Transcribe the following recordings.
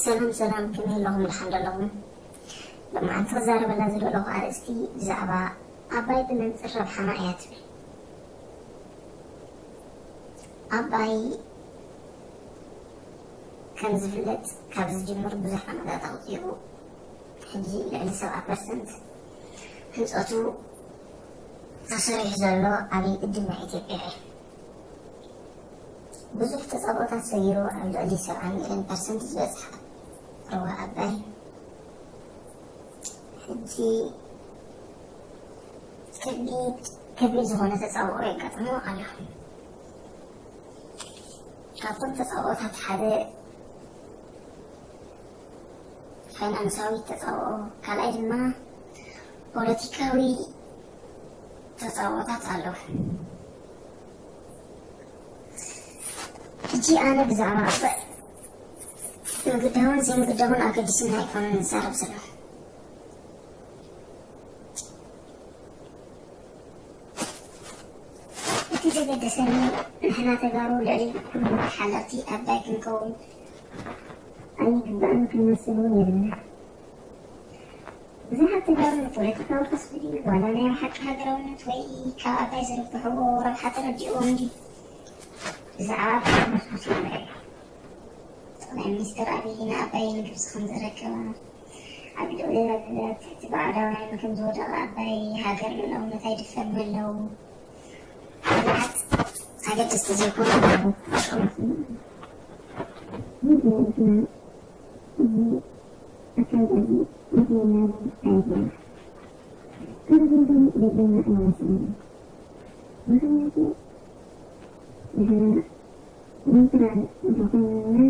ሰላም ሰላም፣ ከመይ ኣለኹም? ደሓን ዶ ኣለኹም? ሎማዓንቲ ክዛረበላ ዝደለኹ ኣርእስቲ ብዛዕባ ኣባይ ብመንፅር ረብሓና እያ ትብል። ኣባይ ከም ዝፍለጥ ካብ ዝጅምር ብዙሕ ዓመታት ኣቑፂሩ፣ ሕጂ ልዕሊ ሰብዓ ፐርሰንት ህንፀቱ ተሰሪሑ ዘሎ ዓብዪ ግድብ ናይ ኢትዮጵያ እዩ። ብዙሕ ተፃብኦታት ሰጊሩ ኣብ ልዕሊ ሰብዓ ሚእቲ ፐርሰንት ዝበፅሐ ሩባ ኣባይ ሕጂ ከቢድ ከቢድ ዝኾነ ተፃብኦ የጋጥሞ ኣሎ። ካብቶም ተፃብኦታት ሓደ ፋይናንሳዊ ተፃብኦ፣ ካልኣይ ድማ ፖለቲካዊ ተፃብኦታት ኣለዉ። ሕጂ ኣነ ብዛዕባ ኣባይ ምግዳውን ዘይምግዳውን ኣገዲስና ኣይኮነን ዝዛረብ ዘለኹ። እቲ ዘገደሰኒ ንሕና ተጋሩ ልዕሊ ኩሉ ተሓለቕቲ ኣባይ ክንከውን ኣይግባእን ክንመስል እውን የብልና። ብዙሓት ተጋሩ ንፖለቲካዊ ከስቢ ድዩ ዋላ ናይ ሓቂ ሃገራውነት ወይ ካብ ኣባይ ዝርብሕዎ ረብሓ ተረዲእዎም ድዩ ብዛዕባ ኣባይ መስኩስ ይመረ። ጠቕላይ ሚኒስትር ኣብይ ንኣባይ ንግብፂ ከም ዘረከባ፣ ኣብ ልዕሊ ትሕቲ ባዕዳውያን ከም ዝወደቐ ኣባይ ሃገር ልኡላውነት ኣይድፈርን ኣለዉ። ብዙሓት ኣገደስቲ ዘይኮኑ ኣካላት እዚ ኣካል እዚ መድለና ኣይኮነ። ኣነ ግን ደለና ኣይመስለኒ። ምክንያቱ ንሕና ኒውትራል እንተኾይንና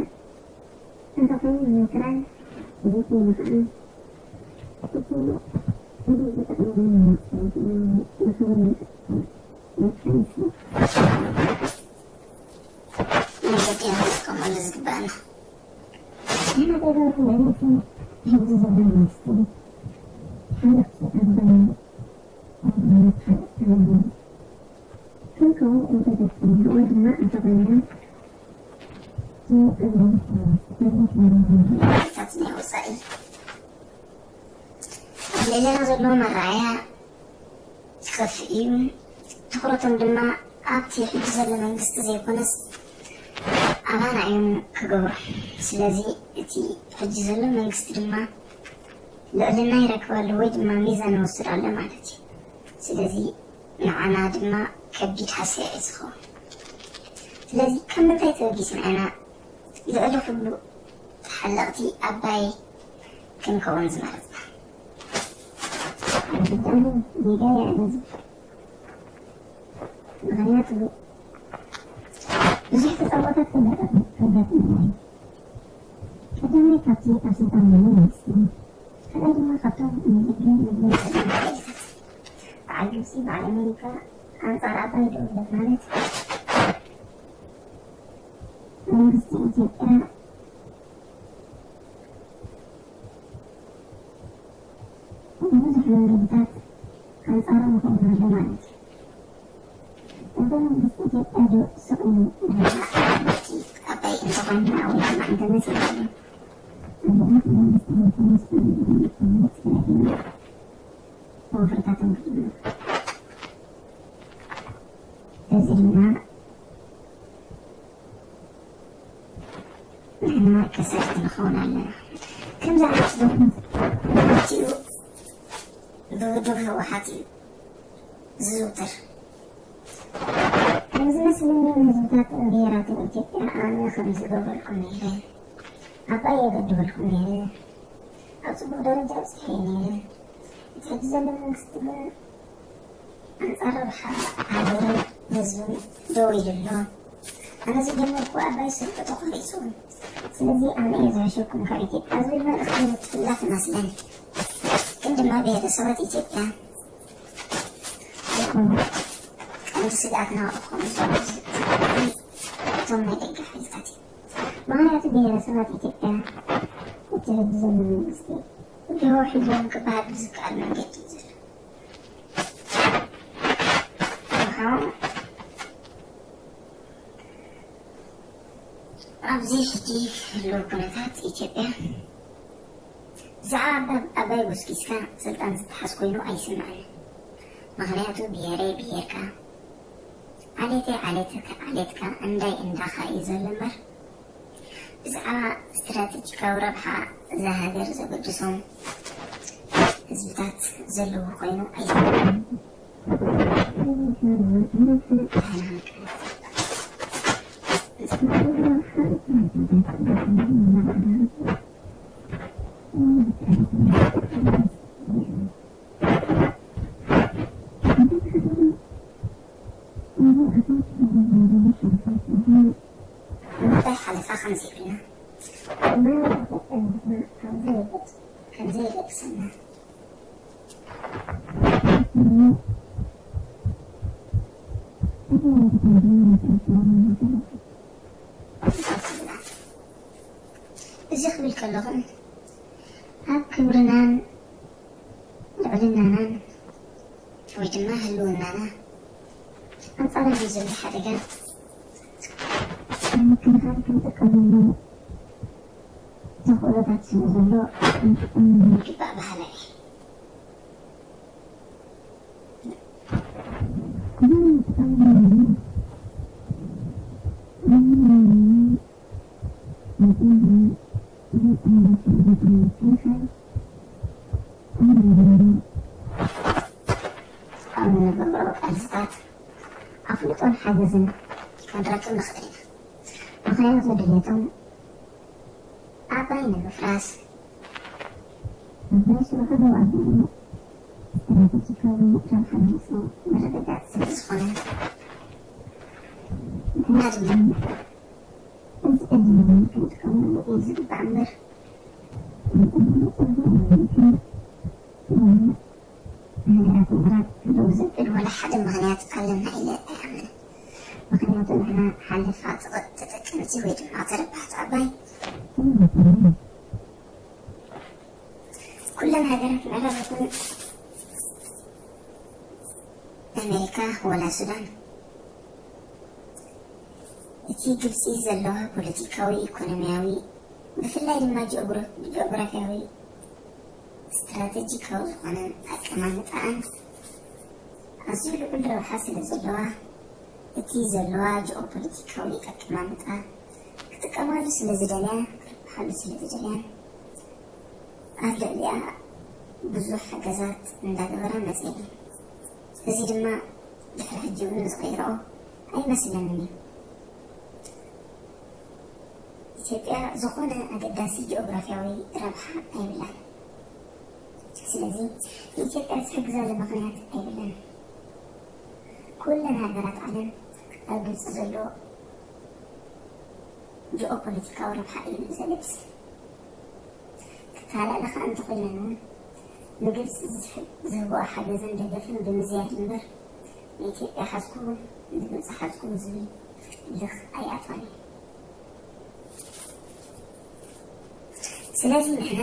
እንተኾይኑ ኒውትራል ዘይኮይኑ ከዓ እቲ ንህዝቢ ጠቕላላ ንኽብሪ መንገዲ ክንጥቀመሉ ዝግበኣና። ንሓደ ገርኩ ማለት ሕጂ ዘሎ መንግስቲ ሓለፍቲ ኣባይ ኣባላት ሓለፍቲ ሃገር ክንከውን እንተገድፍና ወይ ድማ እንተኾይንና ናይ ወፃኢ ኣብ ልዕለና ዘሎ መረኣያ ይኸፍእ እዩ። ትኹረቶም ድማ ኣብቲ ሕጂ ዘሎ መንግስቲ ዘይኮነስ ኣባና እዮም ክገብሩ። ስለዚ እቲ ሕጂ ዘሎ መንግስቲ ድማ ልዕልና ይረክብ ኣሎ ወይ ድማ ሚዛን ይወስድ ኣሎ ማለት እዩ። ስለዚ ንዓና ድማ ከቢድ ሃስያ እዩ ዝኸውን። ስለዚ ካብ ምንታይ ተበጊስና ኢና ልዕሊ ኩሉ ተሓለቕቲ ኣባይ ክንከውን ዝመረፅና? ብጣዕሚ ጌጋ እያ ነዚ። ምክንያቱ ብዙሕ ተፃብኦታት ከጋጥም- ከጋጥመና እዩ። ቀዳማይ ካብቲ ኣብ ስልጣን ዘሎ መንግስቲ እዩ። ካልኣይ ድማ ካብቶም ንግድን ንግድን ዝጠቅሙ ሓይልታት፣ በዓል ግብፂ፣ በዓል ኣሜሪካ ኣንፃር ኣባይ ደው ኢሎም ማለት መንግስቲ ኢትዮጵያ ብዙሕ መንገድታት ኣንፃሩ ይኸውን ኣሎ ማለት እዩ። እዞም መንግስቲ ኢትዮጵያ ዶ ስቕ ኢሉ ኣባይ እንተኾይንና ወይ ድማ እንተመሲልና ኣብዚኣ መንግስቲ ዘይኮነስ ወፍርታቶም ርኢና በዚ ድማ ንሕና ከሰርቲ ንኸውን ኣለና። ከምዚ ዓይነት ዶ ክልቲኡ ብውድብ ህወሓት እዩ ዝዝውተር። ንዝመስለኒ ንህዝብታትን ብሄራትን ኢትዮጵያ ኣነ ከም ዝገብረልኩም ነይረ፣ ኣባይ የገድበልኩም ነይረ፣ ኣብ ፅቡቕ ደረጃ ኣብፂሐ ነይረ። እቲ ሕጂ ዘሎ መንግስቲ ግን ኣንፃር ረብሓ ሃገርን ህዝብን ደው ኢሉ ኣሎ። ኣነ ዝጀመርኩ ኣባይ ስርቂ ተቋሪፁ። ስለዚ ኣነ እየ ዝሕሸኩም ካብ ኢትዮጵያ ዝብል መልእኽቲ ምትሕልላፍ ይመስለኒ። ግን ድማ ብሄረሰባት ኢትዮጵያ ይኹኑ ቀንዲ ስግኣትና ክኾኑ እቶም ናይ ደገ ሓይልታት እዩ። ምኽንያቱ ብሄረሰባት ኢትዮጵያ እቲ ሕዚ ዘሎ መንግስቲ ድሮ ሒዞም ክበሃል ብዝከኣል መንገዲ እዩ ዘሎ። ኣብዚ ሕጂ ህልው ኩነታት ኢትዮጵያ ብዛዕባ ኣባይ ጎስኪስካ ስልጣን ዝተሓዝ ኮይኑ ኣይስምዐን። ምኽንያቱ ብሄረይ ብሄርካ፣ ዓሌተይ ዓሌትካ፣ ዓሌትካ እንዳይ እንዳኻ እዩ ዘሎ እምበር፣ ብዛዕባ ስትራቴጂካዊ ረብሓ እዛ ሃገር ዘገድሶም ህዝብታት ዘለዎ ኮይኑ ኣይስምዐን። እንታይ ሓለፋ ከም ዘይብልና፣ ከም ዘይገድሰና። እዚ ክብል ከለኹ፣ ኣብ ክብርናን ልዕልናናን ወይ ድማ ህልውናና ኣንጻር እዚ ዘሎ ሓደጋ ንምክልኻል ክንጥቀመሉ ተኽእሎታት ስለ ዘሎ ክንጥቀመሉ ይግባእ በሃላይ እየ። ኣብ እንገብሮ ቃልስታት ኣፍልጦን ሓገዝን ክንረክብ ንኽእል ኢና። ምኽንያቱ ድሌቶም ኣባይ ንምፍራስ ኣባይ ስርሑ ደው ኣቢሉ ስትራተጂካዊ ረብሓ ንምስማው ምርግጋጽ ስለ ዝኾነ፣ ንሕና ድማ እዚ ዕድል እዚ ክንጥቀመሉ እዩ ዝግባእ እምበር፣ ንጽቡቕ ኣይኮነን። ንጽቡቕ ኣይኮነን። ንሃገራት ምዕራብ ደው ዘብል ዋላ ሓደ ምኽንያት ኣለና ኢለ ኣይኣምንን። ምኽንያቱ ንሕና ሓለፋ ተጠቀምቲ ወይ ድማ ተረባሕቲ ኣባይ ኣይኮናን። ኩለን ሃገራት ምዕራብ ይኹን ኣሜሪካ ወላ ሱዳን፣ እቲ ግብፂ ዘለዋ ፖለቲካዊ፣ ኢኮኖሚያዊ፣ ብፍላይ ድማ ጂኦግራ-፣ ጂኦግራፊያዊ ስትራቴጂካዊ ዝኾነ ኣቀማምጣኣን ኣዝዩ ልዑል ረብሓ ስለ ዘለዋ፣ እቲ ዘለዋ ጂኦፖለቲካዊ ኣቀማምጣ ክጥቀማሉ ስለ ዝደልያ፣ ክረብሓሉ ስለ ዝደልያን ኣብ ልዕሊኣ ብዙሕ ሓገዛት እንዳገበራ መፅኤን እዩ። እዚ ድማ ድሕሪ ሕጂ እውን ዝቕይርኦ ኣይመስለንን እዩ። ኢትዮጵያ ዝኾነ ኣገዳሲ ጂኦግራፊያዊ ረብሓ ኣይብላን። ስለዚ ንኢትዮጵያ ዝሕግዛሉ ምኽንያት ኣይብላን። ኩለን ሃገራት ዓለም ኣብ ግብፂ ዘሎ ጂኦፖለቲካዊ ረብሓ እዩ ዘገድስ። ክከላእላ ኸኣ እንተኾይነን እውን ንግብፂ ዝስሕብ ዝህብኦ ሓገዝን ደገፍን ብምዝያድ እምበር ንኢትዮጵያ ሓዝኩ ንግብፂ ሓዝኩ ዝብል ልኽ ኣይኣትዋን እዩ። ስለዚ ንሕና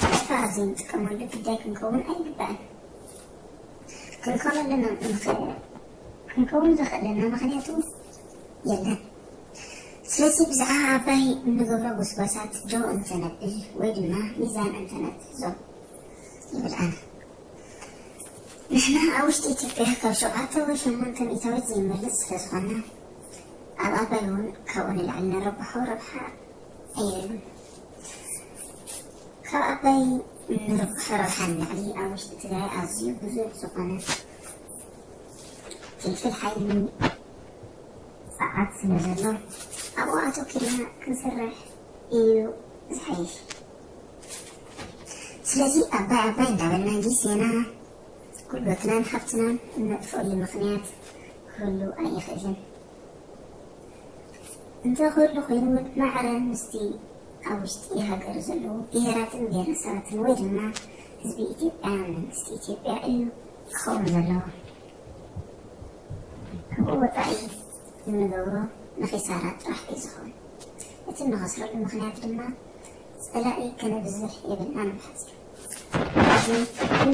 ተስፋ ኣብ ዘይንጥቀመሉ ግዳይ ክንከውን ኣይግባእን። ክንከውን ኣለና ምኽ-፣ ክንከውን ዘኽእለና ምኽንያቱ የለን። ስለዚ ብዛዕባ ኣባይ እንገብሮ ጎስጓሳት ዶ እንተነብል ወይ ድማ ሚዛን እንተነትሕዞ ይብል ኣነ። ንሕና ኣብ ውሽጢ ኢትዮጵያ ካብ ሸውዓተ ወይ ሸሞንተ ሚእታዊት ዘይንበልጽ ስለ ዝኾንና፣ ኣብ ኣባይ እውን ካብኡ ንላዕሊ ንረብሖ ረብሓ የለን። ካብ ኣባይ ንረብሖ ረብሓ ንላዕሊ ኣብ ውሽጢ ትግራይ ኣዝዩ ብዙሕ ዝኾነ ፍልፍል ሓይሊ ጸዓት ስለ ዘሎ፣ ኣብኡ ኣተኲርና ክንሰርሕ እዩ ዝሓይሽ። ስለዚ ኣባይ ኣባይ እንዳበልና ጊዜና፣ ጉልበትናን ሃብትናን እነጥፍኣሉ ምኽንያት ክህሉ ኣይኽእልን። እንተ ክህሉ ኮይኑ እውን ማዕረ ምስቲ ኣብ ውሽጢ ሃገር ዘለዉ ብሄራትን ብሄረሰባትን ወይ ድማ ህዝቢ ኢትዮጵያ መንግስቲ ኢትዮጵያ እዩ ክኸውን ዘለዎ። ካብኡ ወጻኢ እንገብሮ ንኺሳራ ጥራሕ እዩ ዝኸውን። እቲ እንኸስረሉ ምኽንያት ድማ ጸላኢ ከነብዝሕ የብልናን ብሓጺሩ። እዚ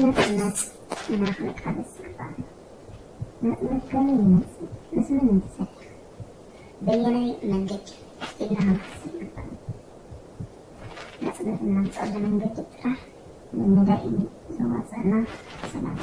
ንናጽነት ኢና ክንቃለስ ይግባእ። ናጽነት ከመይ ይመጽእ? ምስ መን እንተሰሪሕካ? በየናይ መንገዲ? ኢልና ናጽነትና ንጸሉ መንገዲ ጥራሕ ንምንዳይ እዩ ዘዋጽኣና። ሰላም።